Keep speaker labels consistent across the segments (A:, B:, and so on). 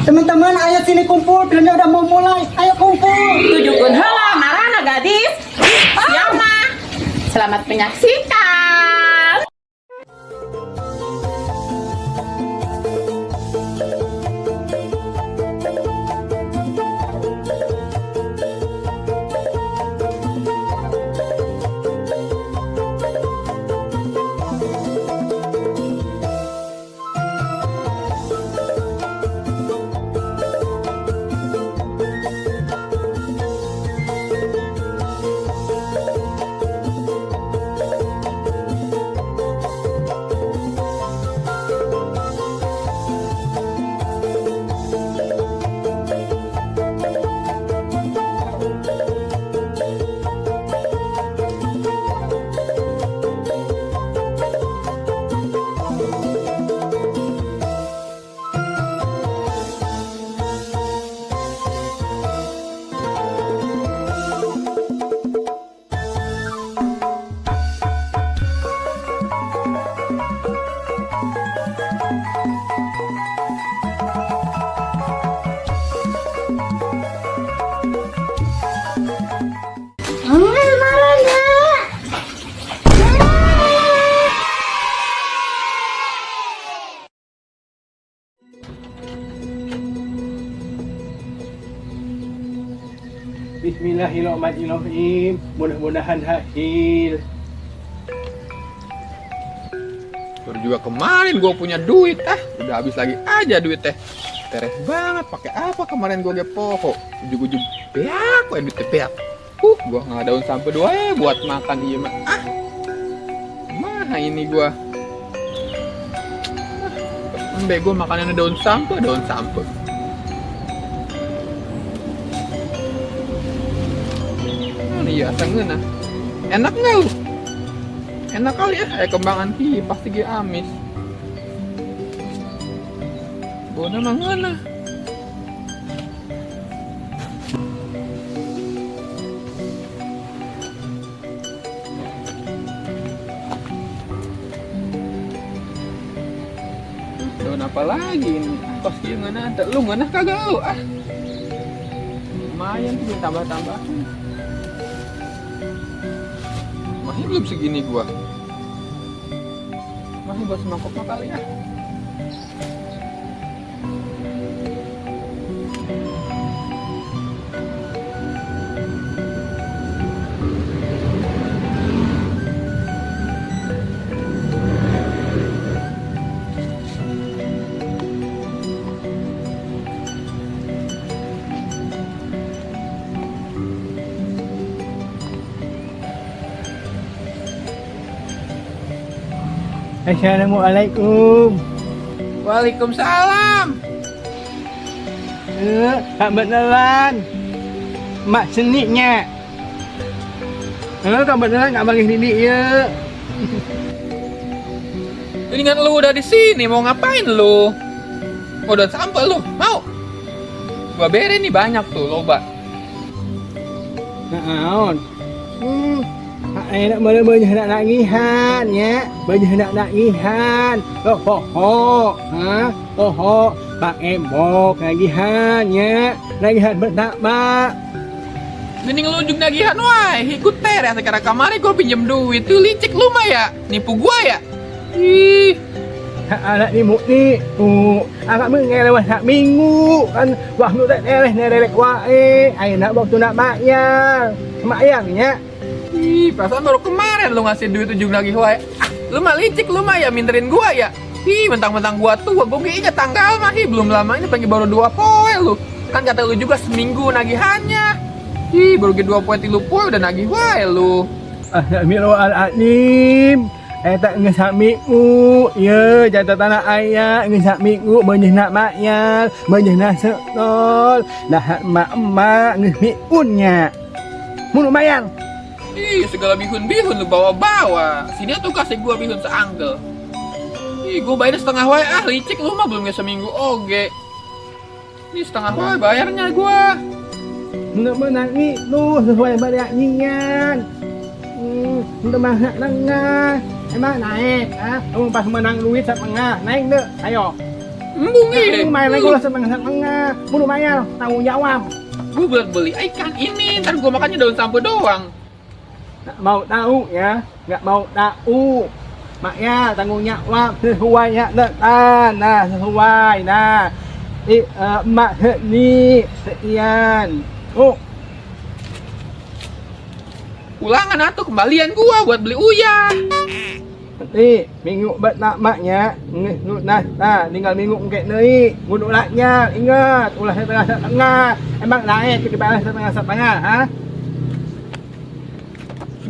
A: Teman-teman, ayo sini kumpul, filmnya udah mau mulai. Ayo kumpul.
B: Tujukeun heula marana gadis. Siapa? Selamat menyaksikan.
C: Bismillahirrahmanirrahim. Mudah-mudahan hasil.
D: Baru juga kemarin gue punya duit, ah udah habis lagi aja duit teh. Teres banget, pakai apa kemarin gue gepoho. Ujug-ujug beak, gue duit teh beak. Gue nggak daun sampai dua ya buat makan iya mah. Ah, mana ini gue? Embe gue makanannya daun sampe, daun sampe. Iya, nah. Enak nggak lu? Enak kali ya, kembangan ki pasti ge amis. Bona mah ngeunah. Daun apa lagi ini? Kos kieu ngeunah teh. Lu ngeunah kagak lu? Ah. Lumayan tuh tambah-tambah. Masih belum segini gua. Masih buat semangkok mah kali ya.
C: Assalamualaikum.
D: Waalaikumsalam.
C: Tak beneran. Mak seniknya. Kau beneran nggak bagi didik ya.
D: Ini kan lu udah di sini, mau ngapain lu? Mau daun sampah lu? Mau? Gua bere nih banyak tuh, loba.
C: Naon? Enak mana banyak nak nagihan ya, banyak nak nagihan. Lo poho, ha? Poho, Pak Embok nagihan ya, nagihan bertambah.
D: Mending lu ujung nagihan wae, ikut teres sekarang kamari gua pinjem duit tuh licik lu mah ya, nipu gua ya. Ih,
C: Anak ni mukni, agak mengelewat hak minggu kan waktu tak eleh nerelek wae, ayo nak waktu nak bayar, bayarnya.
D: Ih, perasaan baru kemarin lu ngasih duit ujung lagi wae. Ah, lu mah licik lu mah ya minterin gua ya. Ih, mentang-mentang gua tua, gua gak inget tanggal mah. Ih, belum lama ini pagi baru 2 poe lu. Kan kata lu juga seminggu nagihannya. Ih, baru ge 2 poe 3 poe udah nagih wae lu.
C: Astagfirullahaladzim. Tak geus saminggu. Ye, catatan aya geus saminggu beunyeun nak bayar, beunyeun nak setol. Dah emak-emak geus miunnya. Mun bayar.
D: Ih, segala bihun-bihun lu bawa-bawa. Sini tuh kasih gua bihun seanggel. Ih, gua bayar setengah wae. Ah, licik lu mah belum ge seminggu oge. Ini setengah wae bayarnya gua.
C: Untuk menang itu sesuai barian. Untuk masak tengah. Emang naik, ah? Kamu pas menang duit setengah, naik deh. Ayo.
D: Embung ih.
C: Main lagi ulah setengah-setengah. Kudu mayar, tanggung jawab.
D: Gua buat beli ikan ini, ntar gua makannya daun sampo doang.
C: Nggak mau tahu ya, nggak mau tahu. Maknya tanggung jawab sesuai ya tekan. Nah, sesuai. Nah, emak ni sekian. Oh,
D: Ulangan atuh kembalian gua buat beli uyah.
C: nanti minggu bet nak maknya nah, nah tinggal minggu engkek deui kudu laknya ingat ulah setengah setengah emang naik ke bawah setengah setengah ha.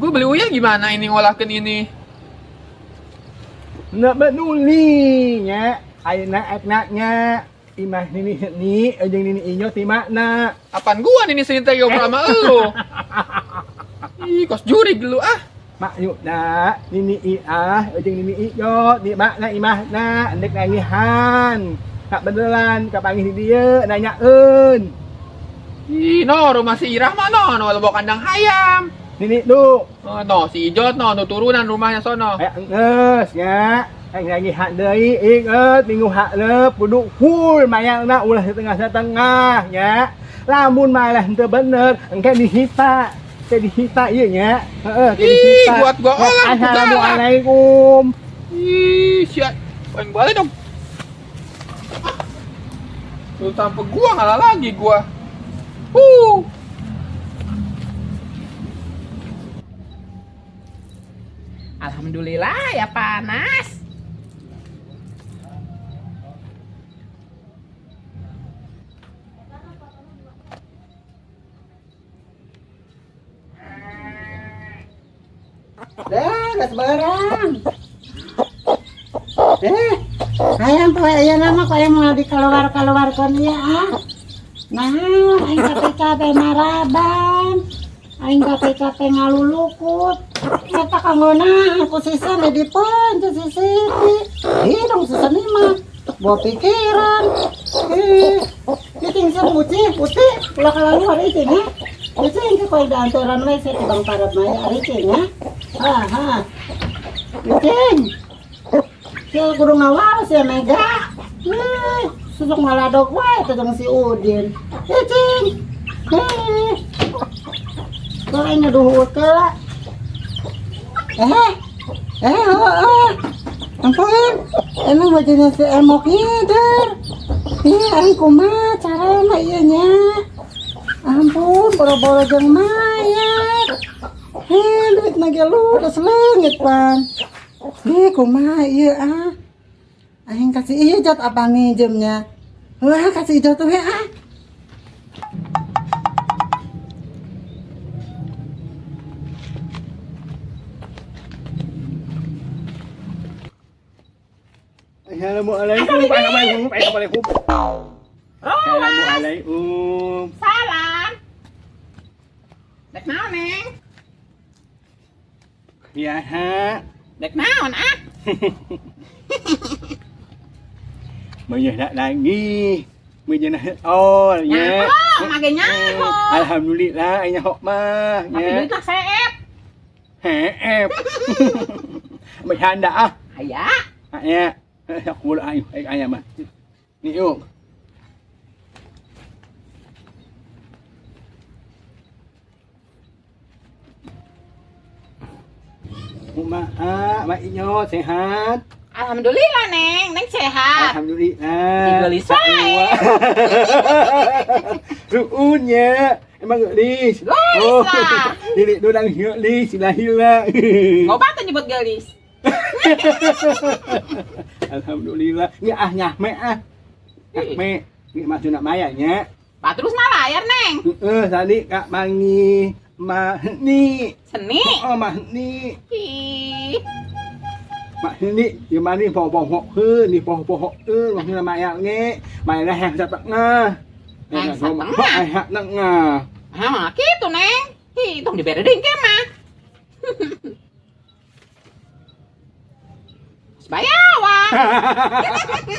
D: Gua beli uyah gimana ini ngolahkan ini?
C: Nak peduli nya ayeuna eknaknya imah nini ni jeung nini inyo ti makna.
D: Apaan gua nih sini teh ngobrol sama elu? Ih, kos jurig lu ah.
C: Mak yuk na nini iah jeung nini inyo di makna imahna endek nangihan kak beneran kapanggih di dieu nanyaeun.
D: Ih, no, rumah si Irah mah no, no lebok kandang hayam.
C: Nini du.
D: Oh, no, si Ijot no, no turunan rumahnya sono.
C: Aya enggeus nya. Aing nangihan deui inget minggu hareup kudu full mayarna ulah setengah-setengah nya. Lamun malah henteu bener engke disita. Engke disita ieu nya. Heeh, engke
D: Ih,
C: disita.
D: buat gua olah,
C: Assalamualaikum.
D: Ih, sia. Paling balik dong. Lu sampai gua ngalah lagi gua.
B: Alhamdulillah ya panas.
A: Dah, geus beurang. Hayang poe ayeuna mah poe moal dikaluar-kaluarkeun ieu ah. Nah, aing capek-capek maraban. Aing capek-capek ngalulukut. Eta kanggo naon ku sisa di dipeun si Siti. Ih, dong seseni mah. Bawa pikiran. Ih, ieu sing putih, putih. Ulah kalaluar icing ha. Icing ke koe diantaran we sih tibang parab maya icing ha. Ha ha. Icing. Sia kudu ngawaros ya Mega. Ih, susuk maladok wae teh jeung si Udin. Icing. Heh. Kok aing ngaduhut lah. Oh. Ampun, emang bajunya si Emok ngider. Ih, aing kumaha carana ieu nya. Ampun, boro-boro jeung mayat. Heh, duit mah ge ludes leungit pan. Ih, kumaha ieu ah. Aing kasih ijat apa nih jamnya? Wah, kasih ijat we ah.
C: Assalamualaikum. Assalamualaikum. Assalamualaikum. Assalamualaikum.
B: Salam. Dek naon, Neng?
C: Ya, ha.
B: Dek naon ah?
C: Menyeh nak lagi. Menyeh nak all ya.
B: Nyaho, mage nyaho.
C: Alhamdulillah aing nyaho mah
B: Tapi
C: ya.
B: duit mah seep.
C: Heep. Bercanda ah.
B: Aya.
C: Ya. Aku boleh aing aing ayam mah. Ni yuk. Kumaha, Mak Inyo sehat?
B: Alhamdulillah, Neng. Neng sehat.
C: Alhamdulillah.
B: Digelis wae.
C: Ruunnya emang gelis.
B: Gelis lah.
C: Dili dudang gelis lahirna.
B: Ngobat tuh nyebut gelis.
C: Alhamdulillah. Nya ah nyahme ah. Nyahme. Ni maksud nak mayanya.
B: Pak terus mah layar, Neng.
C: Heeh, tadi Kak Mangi Mahni.
B: Seni.
C: Oh, Mahni.
B: Ih.
C: Mak ni gimana ni poh-poh ke ni poh-poh ke maksudnya mayat ni mayat hang setengah.
B: Hang setengah?
C: Hang setengah.
B: Ah, gitu, Neng. Ih, tong dibere deui ke mah. Sebaya awak.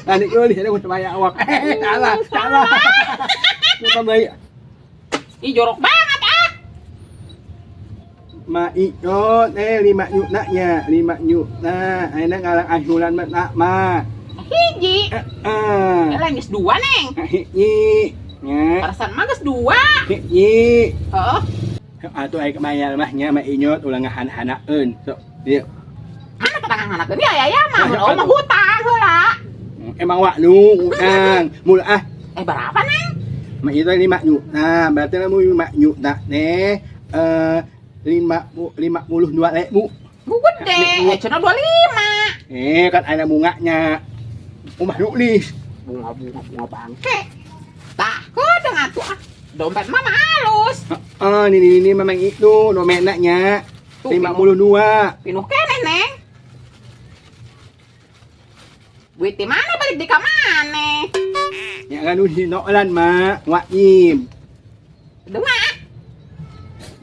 C: Tadi gelis ada sebaya awak. Salah, salah. Bukan baik.
B: Ih, jorok banget ah.
C: Ma iko 5 nyuknanya, 5 nyukna. Ayeuna ngalang ahulan mat nak ma.
B: Hiji.
C: Heeh.
B: Eh, lain geus dua, Neng.
C: Hiji nya.
B: Perasaan mah geus dua.
C: Hiji.
B: Heeh.
C: Atuh aya mayar mah nya mah inyot ulah ngahan-hanakeun. Sok, dieu.
B: Mana tetangga nganakeun ya ya ya mah mun mah hutang heula.
C: Emang wak nu utang. Mul ah.
B: Eh, berapa, Neng?
C: Mak itu 5 juta, berarti lamun 5 juta teh 52 ribu.
B: Bu gede, eh cenah 25.
C: Eh, kan ada bunganya. Umah nulis.
B: Bunga-bunga bunga bangke. Tah, keudeng atuh ah. Dompet mama halus.
C: Oh, ini memang itu dompetnya.
B: Tuh,
C: 52.
B: Pinuh keneh, Neng. Duit di mana balik di ka mana?
C: Ya kan udah nolan mak, wajib.
B: Dengar.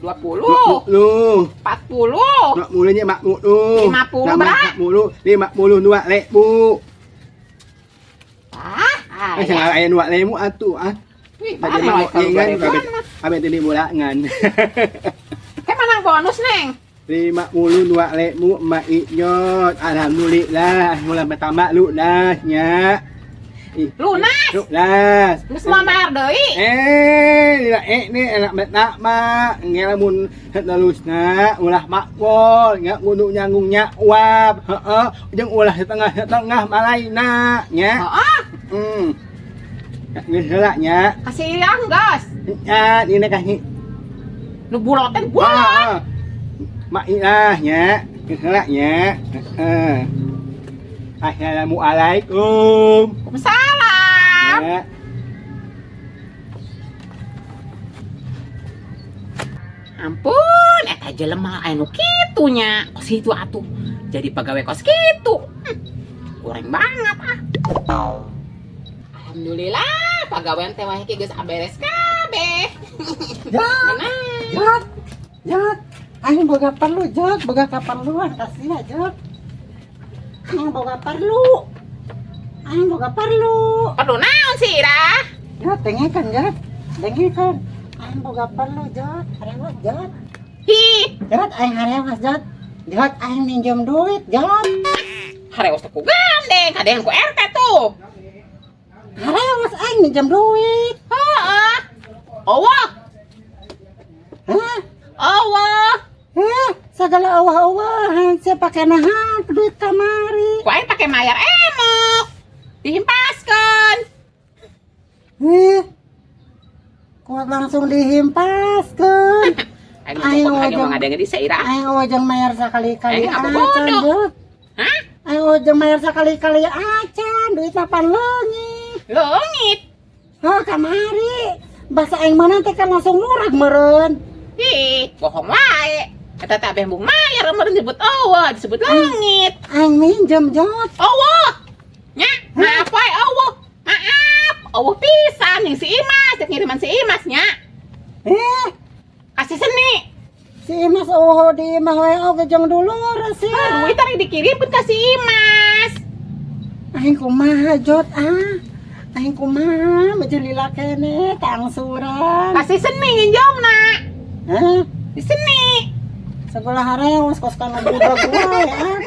B: 20,
C: 20.
B: 40,
C: 40 nya 40.
B: 50 berapa?
C: 40, 52 ribu.
B: Ah,
C: Eh, jangan aya 2 ribu atuh ah.
B: Wih,
C: Tadi
B: mana
C: mah
B: wae kalau
C: ingat
B: 2000-an mah.
C: abe tadi bulangan.
B: Kayak menang bonus, Neng.
C: 52 ribu mak inyot. Alhamdulillah, mulai pertama lunas nya. Ih,
B: Lunas.
C: Lunas.
B: Geus mau bayar deui.
C: Eh, lila eh ni enak betak mak. Ngelamun terusna ulah makpol, nya kudu nyanggung nyakwab. Heeh, jeung ulah setengah-setengah malaina nya.
B: Heeh,
C: Geus heula nya.
B: Kasih yang gas.
C: Nya, ini kasih.
B: Nu buloten bulat.
C: Ah, ah. Mak ilah nya. Geus heula nya. Heeh. Assalamualaikum.
B: Waalaikumsalam.
C: Ya.
B: Ampun, eta jelema anu kitu nya. Kos kitu atuh. Jadi pegawai kos kitu. Kurang banget ah. Alhamdulillah, pagawean teh wae geus aberes kabeh.
A: Jot,
B: Menang.
A: Jot, Jot. Aing boga perlu, Jot, boga kaperluan kasih Jot. Aing boga perlu. Aing boga perlu.
B: Perlu naon sih, Ira?
A: Jot, dengekeun, Jot. Dengekeun. Aing boga perlu, Jot. Harewas, Jot.
B: Hi,
A: Jot, aing harewas, Jot. Jot, aing minjem duit, Jot.
B: Harewas teh ku gandeng, kadehan ku RT tuh.
A: Harewas aing minjem duit.
B: Heeh. Euweuh,
A: Hah?
B: Euweuh.
A: Eh, segala euweuh-euweuhan sia pake nahan duit kamari.
B: Ku aing pake mayar emok. Dihimpaskeun.
A: Eh, kuat langsung dihimpaskeun.
B: Aing
A: Aing
B: mah
A: wajah-
B: mah ngadengin di Ira.
A: Aing ojang mayar sakali-kali
B: Aing apa
A: acan,
B: bodoh?
A: Jot.
B: Hah?
A: Aing ojang mayar sakali-kali acan, duit papan leungit.
B: Leungit.
A: Oh, kamari. Bahasa aing mana teh kan langsung murah meureun.
B: Ih, bohong wae. Eta teh abeh embung mayar meureun disebut euweuh, disebut leungit.
A: Aing minjem, Jot.
B: Euweuh. Nya, maaf wae euweuh. Maaf, euweuh pisan yang si Imas, rek ngiriman si Imas nya.
A: Eh,
B: Kasih seni.
A: Si Imas oh di imah wae oge jeung dulur sih.
B: Ah, duit tadi dikirim pun kasih Imas.
A: Aing kumaha, Jot, ah. Aing kumaha meujeuh lila keneh tangsuran.
B: Kasih seni nginjomna.
A: Hah?
B: Di seni.
A: Sekolah harewas kos kana budak wae ah.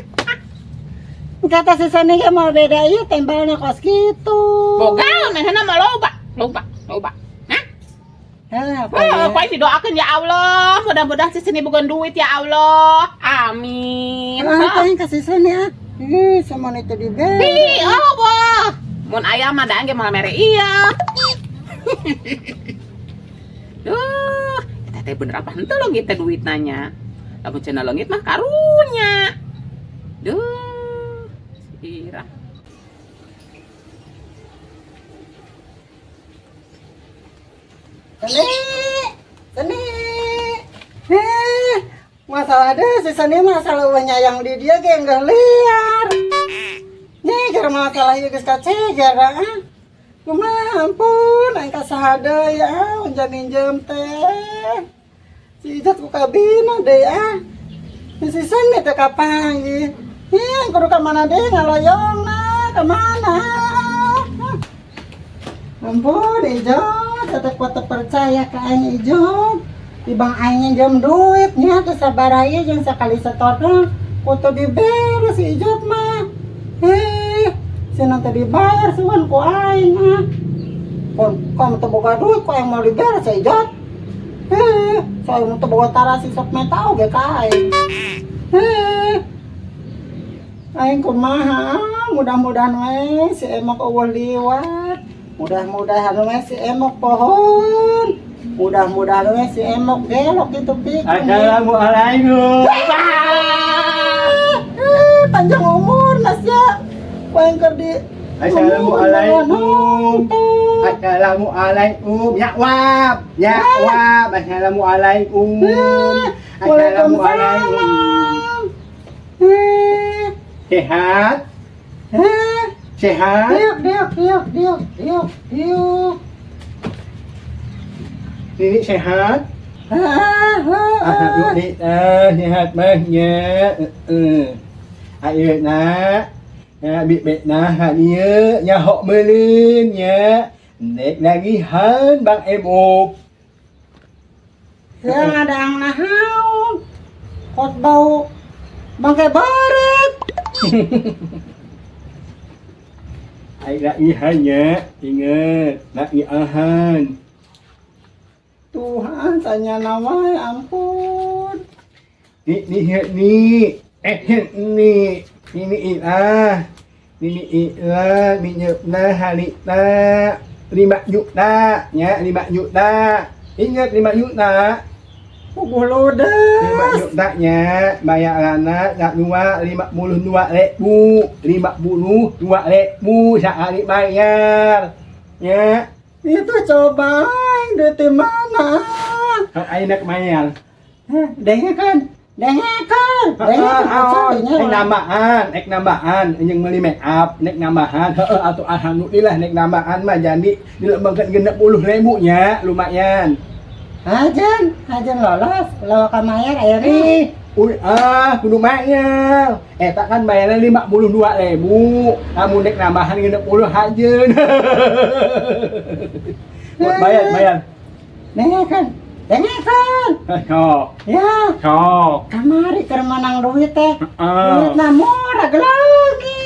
A: Kata si Seni ge mau beda ieu tembalna kos kitu.
B: Boga manehna mah loba, loba, loba. Hah?
A: Hah, apa
B: Wah,
A: ya?
B: pokoknya didoakan ya Allah. Mudah-mudahan si seni bukan duit ya Allah. Amin.
A: Ah, teh kasih Seni ah. Ih, sama itu di
B: Ih, Allah. Mun ayam mah daan ge moal mere iya. Duh, eta teh bener apa henteu leungit teh duit nanya. Lamun cenah leungit mah karunya. Duh, si Ira.
A: Seni, Seni. Eh, masalah deh si Seni masalah eueuh yang di dia ge enggak liar. Nih, gara masalah ieu geus kaceger ah. Kumaha ampun, aing kasaha deui ah, unjan minjem teh. Si Ijat ku kabina deui ah. Si Seni teh kapanggih. Ih, kudu ka mana deui ngaloyongna, ka mana? Ampun, Ijot, tetep kuat percaya ke aing Ijot. Tibang aing nginjem duit nya teu sabar ieu jeung sakali setorna kudu dibere si Ijot mah. Eh, Cenah teh dibayar sugan ku aing ah. Kon kamu teu boga duit ku aing mau dibayar si Ijat. Eh, saya mun teu boga tarasi sok menta oge ka aing. Eh. Aing kumaha, mudah-mudahan we si Emok euweuh liwat. Mudah-mudahan we si Emok pohon. Mudah-mudahan we si Emok gelok gitu pikun.
C: Assalamualaikum.
A: Eh, panjang umur Nasya. Ku aing keur di
C: Assalamualaikum. Assalamualaikum. Ya wab. Ya wab. Assalamualaikum. Assalamualaikum.
A: Waalaikumsalam. Eh,
C: Sehat?
A: eh,
C: Sehat?
A: diuk, diuk, diuk, diuk, diuk, diuk.
C: Nini sehat?
A: Ah, ah, ah.
C: Alhamdulillah sehat mah nya. Heeh. Ayeuna ya bibit nah ieu nyahok meuleun nya. Nek nagihan Bang Emok.
A: Ya ngadang nahaun. Kot bau bangke baret.
C: Ai nagihan nya, inget nagihan.
A: Tuhan tanya nama ampun.
C: Ni ni ni eh ni ini ilah. Ini ilah minyepna harita 5 juta nya, 5 juta. Ingat 5 juta.
A: Puguh ludes.
C: 5 juta nya bayaranna dak dua 52 ribu, 52 ribu sekali bayar nya.
A: Itu coba duit di mana?
C: Kalau aing nak bayar.
A: Heh, dengekeun, dengekeun, dengekeun.
C: Nek nambahan, nek nambahan, yang beli make up, nek nambahan, heeh atuh alhamdulillah nek nambahan mah jadi dilembangkeun 60 ribu nya, lumayan.
A: Hajan, hajan lolos, lawa ka mayar ayeuna.
C: Ih, uy, ah, kudu mayar. Eh, tak kan bayarnya 52 ribu. Kamu nek nambahan 60 hajeun. Bayar, bayar.
A: Dengekeun, dengekeun.
C: Sok,
A: Ya,
C: sok.
A: Kamari keur menang duit teh.
C: Heeh.
A: Duitna murah gelagi.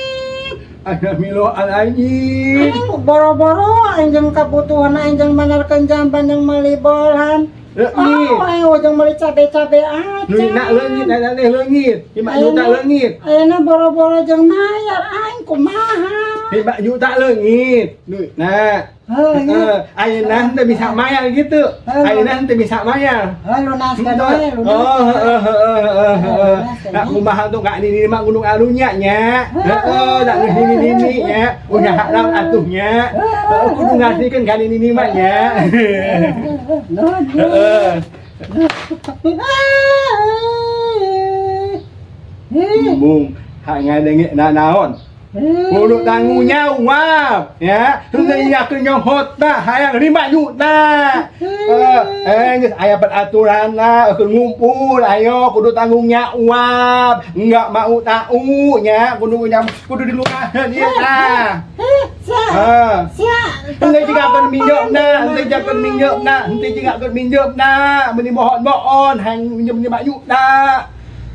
C: Astagfirullahaladzim.
A: Aing boro-boro aing jeung kabutuhan aing jeung mayarkeun jamban jeung meuli bolan.
C: Leungit.
A: Oh, aing jeung meuli cabe-cabe aja.
C: Leungit nak leungit, nak teh leungit. 5 juta leungit.
A: Ayeuna boro-boro jeung mayar aing kumaha?
C: 5 juta leungit. Duit nah.
A: Heuh,
C: Heeh, ayeuna henteu bisa mayar gitu. Ayeuna henteu bisa mayar.
A: Heuh, lunaskeun we, lunas.
C: Oh, heeh heeh heeh heeh. Nak kumaha tuh kak nini mah gunung arunya nya. Heeh, nak nini nini nya. Udah hak laut atuh nya. Heeh, kudu ngasihkeun ka nini mah nya.
A: Nuhun.
C: Heeh. Embung, hak ngadenge na naon. Kudu tanggung jawab ya. Henteu ingakeun nyohot tah hayang 5 juta. Eh, eh geus aya peraturan lah, keur ngumpul ayo kudu tanggung jawab. Enggak mau tahu nya, kudu kudu dilunakeun ieu tah.
A: Sia,
C: Ha.
A: sia.
C: Henteu jiga minjem na, henteu jiga minjem na, henteu jiga minjem na, meuni mohon-mohon hayang minjem 5 juta.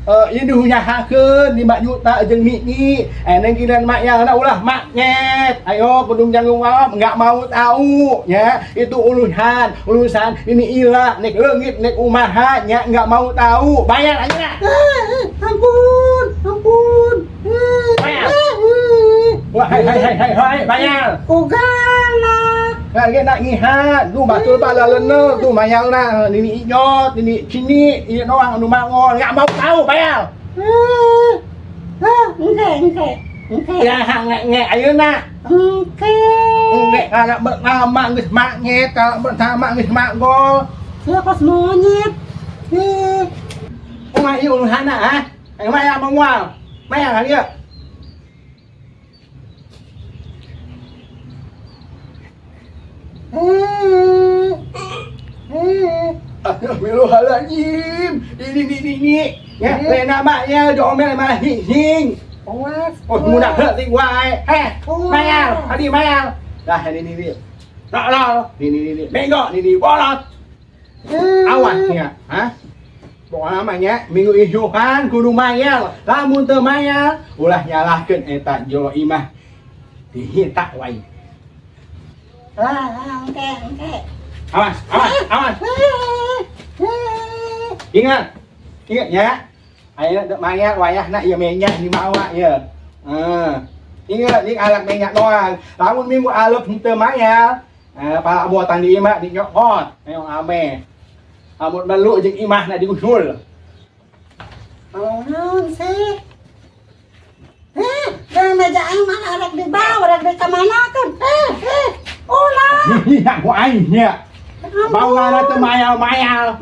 C: Eh, ieu diusahakeun 5 juta jeung nini. Eh, neng kiran mak yang ulah maknyet. Ayo kudu tanggung jawab, enggak mau tahu ya. Itu urusan, urusan ini ilah nek leungit nek umaha nya enggak mau tahu. Bayar aja lah.
A: Ampun, ampun.
C: Bayar. Wah, hai hai hai hai hai, bayar.
A: Ku galak.
C: Nah, dia nak ngihat, tu batul bala lene, tu mayang lah, nini ijot, nini cini, ini doang nu mangol, enggak mau tahu, bayar.
A: Eh, ah, engke, engke, engke.
C: Ya hang nge nge ayeuna.
A: Engke.
C: Engke kalau pertama geus maknyet, kalau pertama geus makgol.
A: Sia kos monyet. Eh,
C: Kumaha ieu urusanna ah? Eh, mayar moal. Mayar ieu.
A: Eh, eh.
C: Astagfirullahaladzim. Ini ini ini ini. Ya, lena maknya domel malah hing.
A: Awas.
C: Oh, mudah heutik wae. Eh, mayar, tadi mayar. Dah ini ini. Lah lah, ini ini ini. Bego, ini bolot.
A: Eh.
C: Awas ya, hah? Pokoknya namanya minggu isukan kudu mayar. Lamun teu mayar, ulah nyalahkeun eta jo imah. Dihita wae.
A: Ah, ah, engke, engke.
C: Awas, awas, awas. Ingat. Ingat ya. Ayeuna teu mayar wayahna ieu meja dimawa ieu. Heeh. Ingat jeung alak meja doang. Lamun minggu alep henteu mayar, eh, palabotan di imah dinyokot, ayo ame. Lamun belu jeung imahna digusul.
A: Oh, naon sih? Eh, dan meja aing mana rek dibawa, rek dikamanakeun? Eh, eh, ulah.
C: Ih, ku aing nya. Bawa teu mayal-mayal.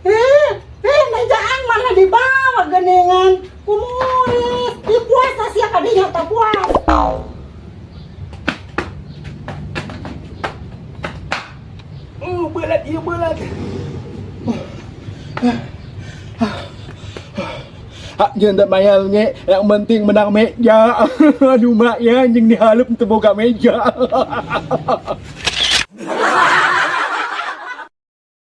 A: Eh, eh, meja aing mana dibawa geningan? Kumuris, di puasa sia kadinya tak puas.
C: Oh, berat ieu berat. Hak jeung teu mayar ge, yang penting menang meja. Aduh mak ya anjing dihalep teu boga meja.